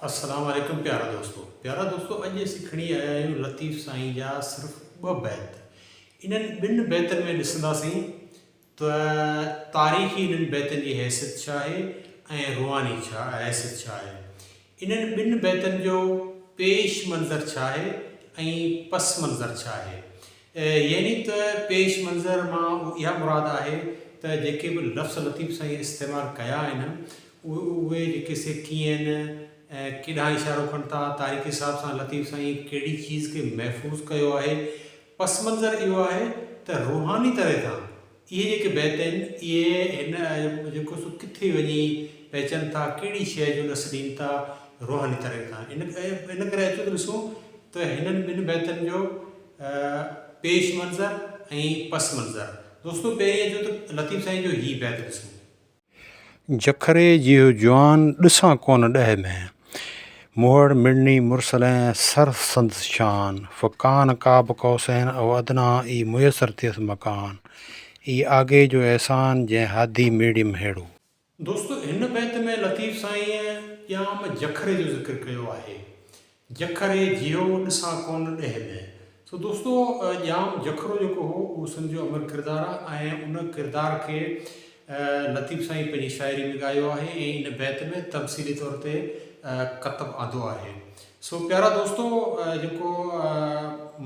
السلام عليڪم پيارا دوستو پيارا دوستو اڄ اسين کڻي آيا آهيون لطيف سائين جا صرف ٻه بيت انهن ٻن بيتن ۾ ڏسنداسين ته تاريخي انهن بيتن جي حيثيت ڇا آهي ۽ روحاني ڇا حيثيت ڇا آهي انهن ٻن بيتن جو پيش منظر ڇا آهي ۽ پس منظر ڇا آهي يعني ته پيش منظر مان اها مراد آهي ته جيڪي به لفظ لطيف سائين استعمال ڪيا آهن اهي جيڪي سي ڪيئن ۽ ڪيڏانهن اشارو ڪن ٿا، تاريخي حساب سان لطيف سائين ڪهڙي چيز کي محفوظ ڪيو آهي. پس منظر اهو آهي ته روحاني طرح سان اهي جيڪي بيت آهن اهي هن جيڪو سو ڪٿي وڃي پهچن ٿا، ڪهڙي شيء جو ڏس ڏين ٿا روحاني طرح سان. ان ڪري اچو ته ڏسون ته هنن ٻن بيتن جو پيش منظر ۽ پس منظر. دوستو پهرين اچو ته لطيف سائين جو هي بيت ڏسون. جکري جيهو جوان ڏسان ڪونه ڏهه ۾، موهڙ مڙني مرسلين سر سندس شان، فڪان قاب قوسين او ادنيٰ اي ميسر ٿيس مڪان، اي آگي جو احسان جنهن هادي ميڙيم هيڙو. دوستو هن بيت ۾ لطيف سائينء ڄام جکري جو ذڪر ڪيو آهي. جکري جيهو ڏسان ڪونه ڏيهه ۾. سو دوستو ڄام جکرو جيڪو هو اهو سنڌ جو امر ڪردار آهي ۽ ان ڪردار کي لطيف سائين پنهنجي شاعري ۾ ڳايو آهي ۽ ان بيت ۾ تمثيلي طور تي ڪتب آندو آهي. سو پيارا دوستو جيڪو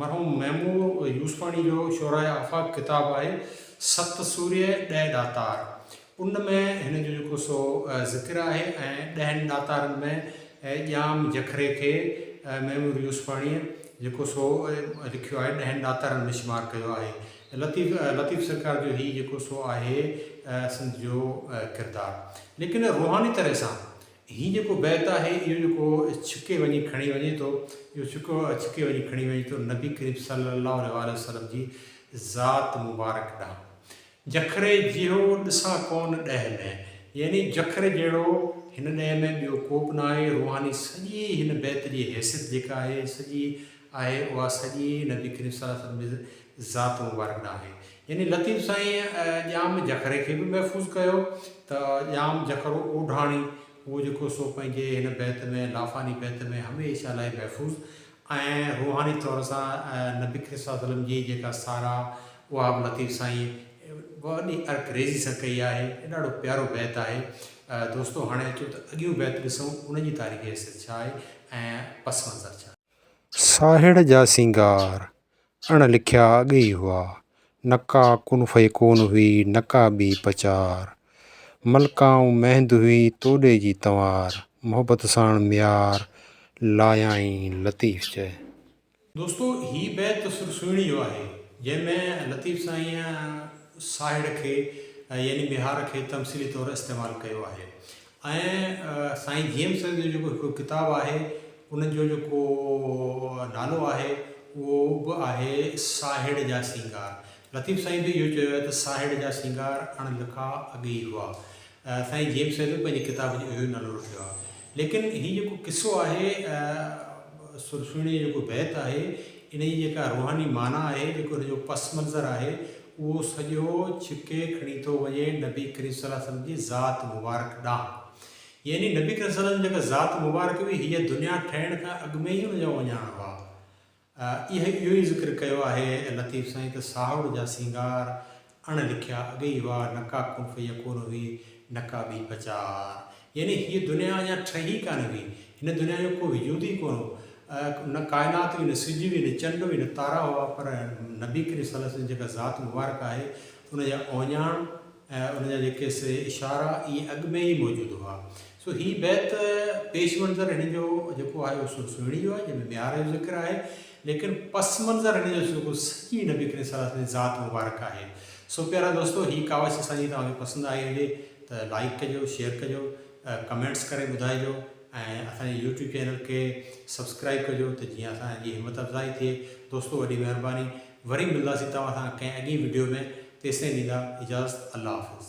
مرحوم معمور يوسفاڻي جو شعراء آفاق ڪتاب آهي ست سورهيه ڏهه ڏاتار ان ۾ هن جو جيڪو سو ذڪر آهي ۽ ڏهن ڏاتارن ۾ ڄام جکري کي معمور يوسفاڻيء جيڪو سو لکيو آهي ڏهن ڏاتارن ۾ شمار ڪيو آهي. لطيف لطيف سرڪار جو هي جيڪو سو آهي سنڌ جو ڪردار. ليڪن روحاني طرح سان هي جيڪو بيت آهي اهو جيڪو ڇڪي وڃي کڻي وڃي ٿو اهو ڇڪو ڇڪي وڃي کڻي وڃي ٿو نبي ڪريم صلي الله عليه واٰله وسلم جي ذات مبارڪ ڏانهن. جکري جيهو ڏسان ڪون ڏهه ۾، يعني جکري جهڙو هن ڏهه ۾ ٻيو ڪو به ناهي، روحاني سڄي هن بيت جي حيثيت جيڪا آهي سڄي آهي اها سڄي نبي ڪريم صلي الله عليه وسلم جي ذات مبارڪ ڏانهن آهي. يعني لطيف سائين ڄام جکري کي به محفوظ ڪيو ته ڄام جکرو اوڍاڻي اهو جيڪو سو پنهنجي هن بيت ۾ لافاني بيت ۾ هميشه لاء محفوظ ۽ روحاني طور سان نبي ڪريم صلي الله عليه وسلم جي جيڪا ساراهه اها به لطيف سائين وڏي عرق ريزي سان ڪئي آهي ۽ ڏاڍو پيارو بيت آهي. دوستو هاڻي اچو ته اڳيون بيت ڏسون ان جي تاريخي حيثيت ڇا آهي ۽ پس منظر ڇا آهي. ساهڙ جا سينگار اڻ لکيا اڳي ئي هئا، نڪا ڪن فيڪون هئي نڪا ٻي پچار. ملڪائون مهند هئي توڏي جي تنوار، محبت ساڻ ميار لايائين لطيف چئي. دوستو هي بيت سر سهڻي جو آهي، جنهن ۾ لطيف سائينء ساهڙ کي يعني ميهار کي تمثيلي طور استعمال ڪيو آهي ۽ سائين جي ايم سيد جو جيڪو هڪڙو ڪتاب آهي ان جو جيڪو نالو آهي اهو به آهي ساهڙ جا سينگار. لطيف سائين به اهو چيو آهي ته ساهڙ جا سينگار اڻ لکا اڳي ئي هئا. سائين جي ايم سيد به پنهنجي ڪتاب جو اهو ئي نالو رکيو آهي. ليڪن هي جيڪو قصو آهي سر سهڻي جو جيڪو بيت آهي ان جي جيڪا روحاني معنيٰ آهي جيڪو ان جو پس منظر آهي اهو سڄو ڇڪي کڻي ٿو وڃي نبي ڪريم صلي الله عليه وسلم جي ذات مبارڪ ڏانهن. يعني نبي ڪريم صلي الله عليه وسلم جي جيڪا ذات مبارڪ هئي هيء دنيا ٺهڻ کان اڳ ۾ ئي ان جا اهڃاڻ هئا. اهو ئي ذڪر ڪيو آهي لطيف سائين ته ساهوڙ جا سينگار اڻ لکيا اڳي ئي هئا، نڪا ڪن فيڪون هئي، نڪا ٻي پچار. يعني هيء دنيا اڃا ٺهي ئي ڪانه هئي. هن دنيا جو ڪو وجود ئي ڪونه هو. نه ڪائنات هئي، نه سج هئي، نه چنڊ هئي، نه تارا هئا، پر نبي ڪريم صلي الله عليه وسلم جي جيڪا ذات مبارڪ آهي، ان جا اهڃاڻ ۽ ان جا جيڪي سي اشارا اهي اڳ ۾ ئي موجود هئا. سو هي بيت پيش منظر هن جو جيڪو آهي اهو سر سهڻي جو آهي جنهن ۾ ميار جو ذڪر آهي ليڪن پس منظر هن جو جيڪو سڄي نبي ڪريم صلي الله عليه وسلم جي ذات مبارڪ آهي. سو پيارا دوستو هي ڪاوش اسان جي توهان کي پسند آئي هجي ته لائيڪ ڪجو شيئر ڪجو ڪمينٽس ڪري ٻڌائجو ۽ اسان جي يوٽيوب چينل کي سبسڪرائيب ڪجو ته جيئن اسان جي همت افزائي ٿئي دوستو وڏي مهرباني وري ملداسين توهان سان ڪنهن اڳئين وڊيو ۾ تيستائين ڏيندا اجازت الله حافظ.